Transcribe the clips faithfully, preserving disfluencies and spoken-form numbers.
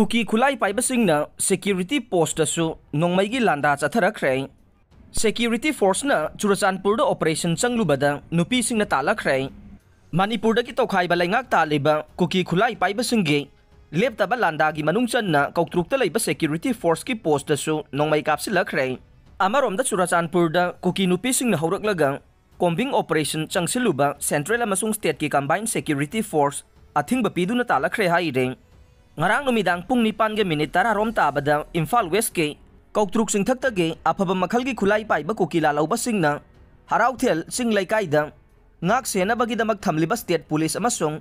ꯀꯨꯀꯤ ꯈꯨꯠꯂꯥꯏ ꯄꯥꯏꯕꯁꯤꯡꯅ security ꯄꯣꯁꯇꯁꯨ ꯅꯣꯡꯃꯩꯒꯤ ꯂꯥꯟꯗꯥ ꯆꯠꯊꯔꯛꯈ꯭ꯔꯦ꯫ Security ꯐꯣꯔꯁꯅ ꯆꯨꯔꯆꯥꯟꯄꯨꯔꯗ operation ꯆꯪꯂꯨꯕꯗ ꯅꯨꯄꯤꯁꯤꯡꯅ ꯇꯥꯜꯂꯛꯈ꯭ꯔꯦ꯫ ꯃꯅꯤꯄꯨꯔꯗꯒꯤ ꯇꯧꯈꯥꯏꯕ ꯂꯩꯉꯥꯛ ꯇꯥꯜꯂꯤꯕ ꯀꯨꯀꯤ ꯈꯨꯠꯂꯥꯏ ꯄꯥꯏꯕꯁꯤꯡꯒꯤ ꯂꯦꯞꯇꯕ ꯂꯥꯟꯗꯥꯒꯤ ꯃꯅꯨꯡ ꯆꯟꯅ ꯀꯧꯇ꯭ꯔꯨꯛꯇ ꯂꯩꯕ ꯁꯦꯀ꯭ꯌꯨꯔꯤꯇꯤ ꯐꯣꯔꯁꯀꯤ ꯄꯣꯁꯇꯁꯨ ꯅꯣꯡꯃꯩ ꯀꯥꯞꯁꯤꯜꯂꯛꯈ꯭ꯔꯦ꯫ ꯑꯃꯔꯣꯝꯗ ꯆꯨꯔꯆꯥꯟꯄꯨꯔꯗ ꯀꯨꯀꯤ ꯅꯨꯄꯤꯁꯤꯡꯅ ꯍꯧꯔꯛꯂꯒ ꯀꯣꯝꯕꯤꯡ ꯑꯣꯄꯔꯦꯁꯟ ꯆꯪꯁꯤꯜꯂꯨꯕ ꯁꯦꯟꯇ꯭ꯔꯦꯜ ꯑꯃꯁꯨꯡ ꯁ꯭ꯇꯦꯠꯀꯤ ꯀꯝꯕꯥꯏꯟ ꯁꯦꯀ꯭ꯌꯨꯔꯤꯇꯤ ꯐꯣꯔꯁ ꯑꯊꯤꯡꯕ ꯄꯤꯗꯨꯅ ꯇꯥꯜꯂꯛꯈ꯭ꯔꯦ ꯍꯥꯏꯔꯦ꯫ ꯉꯔꯥꯡ ꯅꯨꯃꯤꯗꯥꯡ ꯄꯨꯡ ꯅꯤꯄꯥꯟꯒ ꯃꯤꯅꯤꯠ ꯇꯔꯥꯔꯣꯝ ꯇꯥꯕꯗ ꯏꯝꯐꯥꯜ ꯋꯦꯁꯀꯤ ꯀꯧꯇ꯭ꯔꯨꯛ ꯆꯤꯡꯊꯛꯇꯒꯤ ꯑꯐꯕ ꯃꯈꯜꯒꯤ ꯈꯨꯠꯂꯥꯏ ꯄꯥꯏꯕ ꯀꯨꯀꯤ ꯂꯥꯜꯍꯧꯕꯁꯤꯡꯅ ꯍꯔꯥꯎꯊꯦꯜ ꯆꯤꯡ ꯂꯩꯀꯥꯏꯗ ꯉꯥꯛ ꯁꯦꯟꯅꯕꯒꯤꯗꯃꯛ ꯊꯝꯂꯤꯕ ꯁ꯭ꯇꯦꯠ ꯄꯨꯂꯤꯁ ꯑꯃꯁꯨꯡ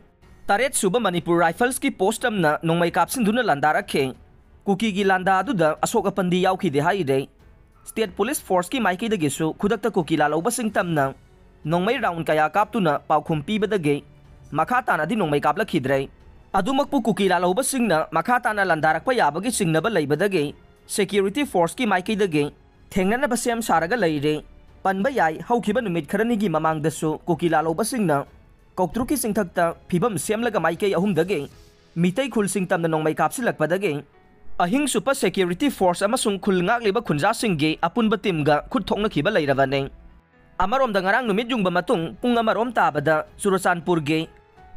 ꯇꯔꯦꯠ ꯁꯨꯕ ꯃꯅꯤꯄꯨꯔ ꯔꯥꯏꯐꯜꯁꯀꯤ ꯄꯣꯁ ꯇꯝꯅ ꯅꯣꯡꯃꯩ ꯀꯥꯞꯁꯤꯟꯗꯨꯅ ꯂꯥꯟꯗꯥꯔꯛꯈꯤ꯫ ꯀꯨꯀꯤꯒꯤ ꯂꯥꯟꯗꯥ ꯑꯗꯨꯗ ꯑꯁꯣꯛ ꯑꯄꯟꯗꯤ ꯌꯥꯎꯈꯤꯗꯦ ꯍꯥꯏꯔꯦ꯫ ꯁ꯭ꯇꯦꯠ ꯄꯨꯂꯤꯁ ꯐꯣꯔꯁꯀꯤ ꯃꯥꯏꯀꯩꯗꯒꯤꯁꯨ ꯈꯨꯗꯛꯇ ꯀꯨꯀꯤ ꯂꯥꯜꯍꯧꯕꯁꯤꯡ ꯇꯝꯅ ꯅꯣꯡꯃꯩ ꯔꯥꯎꯟ ꯀꯌꯥ ꯀꯥꯞꯇꯨꯅ ꯄꯥꯎꯈꯨꯝ ꯄꯤꯕꯗꯒꯤ ꯃꯈꯥ ꯇꯥꯅꯗꯤ ꯅꯣꯡꯃꯩ ꯀꯥꯞꯂꯛꯈꯤꯗ꯭ꯔꯦ꯫ ꯑꯗꯨꯃꯛꯄꯨ ꯀꯨꯀꯤ ꯂꯥꯜꯍꯧꯕꯁꯤꯡꯅ ꯃꯈꯥ ꯇꯥꯅ ꯂꯥꯟꯗꯥꯔꯛꯄ ꯌꯥꯕꯒꯤ ꯆꯤꯡꯅꯕ ꯂꯩꯕꯗꯒꯤ ꯁꯦꯀ꯭ꯌꯨꯔꯤꯇꯤ ꯐꯣꯔꯁꯀꯤ ꯃꯥꯏꯀꯩꯗꯒꯤ ꯊꯦꯡꯅꯅꯕ ꯁꯦꯝ ꯁꯥꯔꯒ ꯂꯩꯔꯦ꯫ ꯄꯟꯕ ꯌꯥꯏ, ꯍꯧꯈꯤꯕ ꯅꯨꯃꯤꯠ ꯈꯔꯅꯤꯒꯤ ꯃꯃꯥꯡꯗꯁꯨ ꯀꯨꯀꯤ ꯂꯥꯜꯍꯧꯕꯁꯤꯡꯅ ꯀꯧꯇ꯭ꯔꯨꯛꯀꯤ ꯆꯤꯡꯊꯛꯇ ꯐꯤꯕꯝ ꯁꯦꯝꯂꯒ ꯃꯥꯏꯀꯩ ꯑꯍꯨꯝꯗꯒꯤ ꯃꯤꯇꯩ ꯈꯨꯜꯁꯤꯡ ꯇꯝꯅ ꯅꯣꯡꯃꯩ ꯀꯥꯞꯁꯤꯜꯂꯛꯄꯗꯒꯤ ꯑꯍꯤꯡ ꯆꯨꯞꯄ ꯁꯦꯀ꯭ꯌꯨꯔꯤꯇꯤ ꯐꯣꯔꯁ ꯑꯃꯁꯨꯡ ꯈꯨꯜ ꯉꯥꯛꯂꯤꯕ ꯈꯨꯟꯖꯥꯁꯤꯡꯒꯤ ꯑꯄꯨꯟꯕ ꯇꯤꯝꯒ ꯈꯨꯠ ꯊꯣꯛꯅꯈꯤꯕ ꯂꯩꯔꯕꯅꯤ꯫ ꯑꯃꯔꯣꯝꯗ ꯉꯔꯥꯡ ꯅꯨꯃꯤꯠ ꯌꯨꯡꯕ ꯃꯇꯨꯡ ꯄꯨꯡ ꯑꯃꯔꯣꯝ ꯇꯥꯕꯗ ꯆꯨꯔꯆꯥꯟꯄꯨꯔꯒꯤ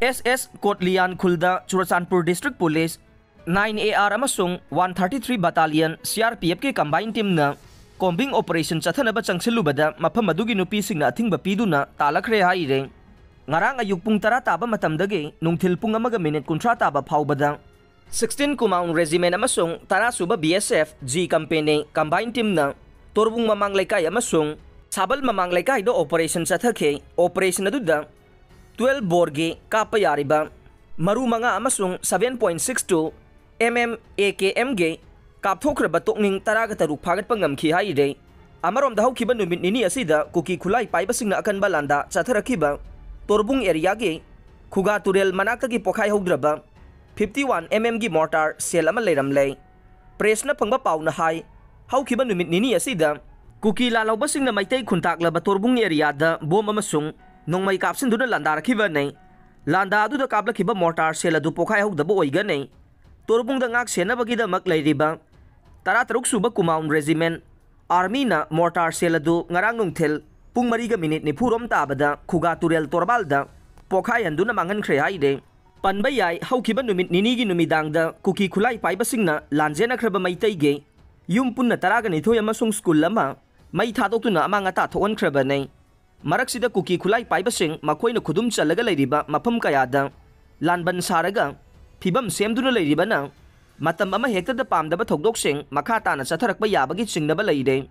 ꯑꯦꯁ ꯑꯦꯁ ꯀꯣꯠꯂꯤꯌꯥꯟ ꯈꯨꯜꯗ Churachandpur district police nine A R ꯑꯃꯁꯨꯡ one thirty three battalion C R P ꯑꯦꯐꯀꯤ ꯀꯝꯕꯥꯏꯟ ꯇꯤꯝꯅ ꯀꯣꯝꯕꯤꯡ ꯑꯣꯄꯔꯦꯁꯟ ꯆꯠꯊꯅꯕ ꯆꯪꯁꯤꯜꯂꯨꯕꯗ ꯃꯐꯝ ꯑꯗꯨꯒꯤ ꯅꯨꯄꯤꯁꯤꯡꯅ ꯑꯊꯤꯡꯕ ꯄꯤꯗꯨꯅ ꯇꯥꯜꯂꯛꯈ꯭ꯔꯦ ꯍꯥꯏꯔꯦ꯫ ꯉꯔꯥꯡ ꯑꯌꯨꯛ ꯄꯨꯡ ꯇꯔꯥ ꯇꯥꯕ ꯃꯇꯝꯗꯒꯤ ꯅꯨꯡꯊꯤꯜ ꯄꯨꯡ ꯑꯃꯒ ꯃꯤꯅꯤꯠ ꯀꯨꯟꯊ꯭ꯔꯥ ꯇꯥꯕ ꯐꯥꯎꯕꯗ ꯁꯤꯛꯁꯇꯤꯟ ꯀꯨꯃꯥꯎꯟ ꯔꯦꯖꯤꯃꯦꯟ ꯑꯃꯁꯨꯡ ꯇꯔꯥ ꯁꯨꯕ ꯕꯤ ꯑꯦꯁ ꯑꯦꯐ ꯖꯤ ꯀꯝꯄꯦꯅꯤ ꯀꯝꯕꯥꯏꯟ ꯇꯤꯝꯅ ꯇꯣꯔꯕꯨꯡ ꯃꯃꯥꯡ ꯂꯩꯀꯥꯏ ꯑꯃꯁꯨꯡ ꯁꯥꯕꯜ ꯃꯃꯥꯡ ꯂꯩꯀꯥꯏꯗ ꯑꯣꯄꯔꯦꯁꯟ ꯆꯠꯊꯈꯤ꯫ ꯑꯣꯄꯔꯦꯁꯟ ꯑꯗꯨꯗ ꯇ꯭ꯋꯦꯜꯕ ꯕꯣꯔꯒꯤ ꯀꯥꯞꯄ ꯌꯥꯔꯤꯕ ꯃꯔꯨ ꯃꯉꯥ ꯑꯃꯁꯨꯡ seven point six two M M A K ꯑꯦꯝꯒꯤ ꯀꯥꯞꯊꯣꯛꯈ꯭ꯔꯕ ꯇꯣꯛꯅꯤꯡ ꯇꯔꯥꯒ ꯇꯔꯨꯛ ꯐꯥꯒꯠꯄ ꯉꯝꯈꯤ ꯍꯥꯏꯔꯦ꯫ ꯑꯃꯔꯣꯝꯗ ꯍꯧꯈꯤꯕ ꯅꯨꯃꯤꯠ ꯅꯤꯅꯤ ꯑꯁꯤꯗ ꯀꯨꯀꯤ ꯈꯨꯠꯂꯥꯏ ꯄꯥꯏꯕꯁꯤꯡꯅ ꯑꯀꯟꯕ ꯂꯥꯟꯗꯥ ꯆꯠꯊꯔꯛꯈꯤꯕ ꯇꯣꯔꯕꯨꯡ ꯑꯦꯔꯤꯌꯥꯒꯤ ꯈꯨꯒꯥ ꯇꯨꯔꯦꯜ ꯃꯅꯥꯛꯇꯒꯤ ꯄꯣꯈꯥꯏꯍꯧꯗ꯭ꯔꯕ ꯐꯤꯐꯇꯤ ꯋꯥꯟ ꯑꯦꯝ ꯑꯦꯝꯒꯤ ꯃꯣꯔꯇꯥꯔ ꯁꯦꯜ ꯑꯃ ꯂꯩꯔꯝꯂꯦ꯫ ꯄ꯭ꯔꯦꯁꯅ ꯐꯪꯕ ꯄꯥꯎꯅ ꯍꯥꯏ, ꯍꯧꯈꯤꯕ ꯅꯨꯃꯤꯠ ꯅꯤꯅꯤ ꯑꯁꯤꯗ ꯀꯨꯀꯤ ꯂꯥꯜꯍꯧꯕꯁꯤꯡꯅ ꯃꯩꯇꯩ ꯈꯨꯟꯇꯥꯛꯂꯕ ꯇꯣꯔꯕꯨꯡ ꯑꯦꯔꯤꯌꯥꯗ ꯕꯣꯝ ꯑꯃꯁꯨꯡ ꯅꯣꯡꯃꯩ ꯀꯥꯞꯁꯤꯟꯗꯨꯅ ꯂꯥꯟꯗꯥꯔꯛꯈꯤꯕꯅꯤ꯫ ꯂꯥꯟꯗꯥ ꯑꯗꯨꯗ ꯀꯥꯞꯂꯛꯈꯤꯕ ꯃꯣꯔꯇꯥꯔ ꯁꯦꯜ ꯑꯗꯨ ꯄꯣꯈꯥꯏꯍꯧꯗꯕ ꯑꯣꯏꯒꯅꯤ꯫ ꯇꯣꯔꯕꯨꯡꯗ ꯉꯥꯛ ꯁꯦꯟꯅꯕꯒꯤꯗꯃꯛ ꯂꯩꯔꯤꯕ ꯇꯔꯥꯇꯔꯨꯛ ꯁꯨꯕ ꯀꯨꯃꯥꯎꯟ ꯔꯦꯖꯤꯃꯦꯟ ꯑꯥꯔꯃꯤꯅ ꯃꯣꯔꯇꯥꯔ ꯁꯦꯜ ꯑꯗꯨ ꯉꯔꯥꯡ ꯅꯨꯡꯊꯤꯜ ꯄꯨꯡ ꯃꯔꯤꯒ ꯃꯤꯅꯤꯠ ꯅꯤꯐꯨꯔꯣꯝ ꯇꯥꯕꯗ ꯈꯨꯒꯥ ꯇꯨꯔꯦꯜ ꯇꯣꯔꯕꯥꯜꯗ ꯄꯣꯈꯥꯏꯍꯟꯗꯨꯅ ꯃꯥꯡꯍꯟꯈ꯭ꯔꯦ ꯍꯥꯏꯔꯦ꯫ ꯄꯟꯕ ꯌꯥꯏ, ꯍꯧꯈꯤꯕ ꯅꯨꯃꯤꯠ ꯅꯤꯅꯤꯒꯤ ꯅꯨꯃꯤꯗꯥꯡꯗ ꯀꯨꯀꯤ ꯈꯨꯠꯂꯥꯏ ꯄꯥꯏꯕꯁꯤꯡꯅ ꯂꯥꯟꯖꯦꯟꯅꯈ꯭ꯔꯕ ꯃꯩꯇꯩꯒꯤ ꯌꯨꯝ ꯄꯨꯟꯅ ꯇꯔꯥꯒ ꯅꯤꯊꯣꯏ ꯑꯃꯁꯨꯡ ꯁ꯭ꯀꯨꯜ ꯑꯃ ꯃꯩ ꯊꯥꯗꯣꯛꯇꯨꯅ ꯑꯃꯥꯡ ꯑꯇꯥ ꯊꯣꯛꯍꯟꯈ꯭ꯔꯕꯅꯤ꯫ ꯃꯔꯛꯁꯤꯗ ꯀꯨꯀꯤ ꯈꯨꯠꯂꯥꯏ ꯄꯥꯏꯕꯁꯤꯡ ꯃꯈꯣꯏꯅ ꯈꯨꯗꯨꯝ ꯆꯜꯂꯒ ꯂꯩꯔꯤꯕ ꯃꯐꯝ ꯀꯌꯥꯗ ꯂꯥꯟꯕꯟ ꯁꯥꯔꯒ ꯐꯤꯕꯝ ꯁꯦꯝꯗꯨꯅ ꯂꯩꯔꯤꯕꯅ ꯃꯇꯝ ꯑꯃ ꯍꯦꯛꯇꯗ ꯄꯥꯝꯗꯕ ꯊꯧꯗꯣꯛꯁꯤꯡ ꯃꯈꯥ ꯇꯥꯅ ꯆꯠꯊꯔꯛꯄ ꯌꯥꯕꯒꯤ ꯆꯤꯡꯅꯕ ꯂꯩꯔꯦ꯫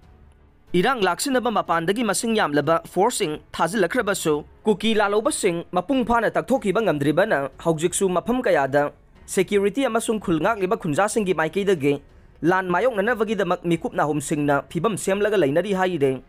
ꯏꯔꯥꯡ ꯂꯥꯛꯁꯤꯟꯅꯕ ꯃꯄꯥꯟꯗꯒꯤ ꯃꯁꯤꯡ ꯌꯥꯝꯂꯕ ꯐꯣꯔꯁꯁꯤꯡ ꯊꯥꯖꯤꯜꯂꯛꯈ꯭ꯔꯕꯁꯨ, ꯀꯨꯀꯤ ꯂꯥꯜꯍꯧꯕꯁꯤꯡ ꯃꯄꯨꯡ ꯐꯥꯅ ꯇꯛꯊꯣꯛꯈꯤꯕ ꯉꯝꯗ꯭ꯔꯤꯕꯅ ꯍꯧꯖꯤꯛꯁꯨ ꯃꯐꯝ ꯀꯌꯥꯗ ꯁꯦꯀ꯭ꯌꯨꯔꯤꯇꯤ ꯑꯃꯁꯨꯡ ꯈꯨꯜ ꯉꯥꯛꯂꯤꯕ ꯈꯨꯟꯖꯥꯁꯤꯡꯒꯤ ꯃꯥꯏꯀꯩꯗꯒꯤ ꯂꯥꯟ ꯃꯥꯌꯣꯛꯅꯅꯕꯒꯤꯗꯃꯛ ꯃꯤꯀꯨꯞ ꯅꯥꯍꯨꯝꯁꯤꯡꯅ ꯐꯤꯕꯝ ꯁꯦꯝꯂꯒ ꯂꯩꯅꯔꯤ ꯍꯥꯏꯔꯦ꯫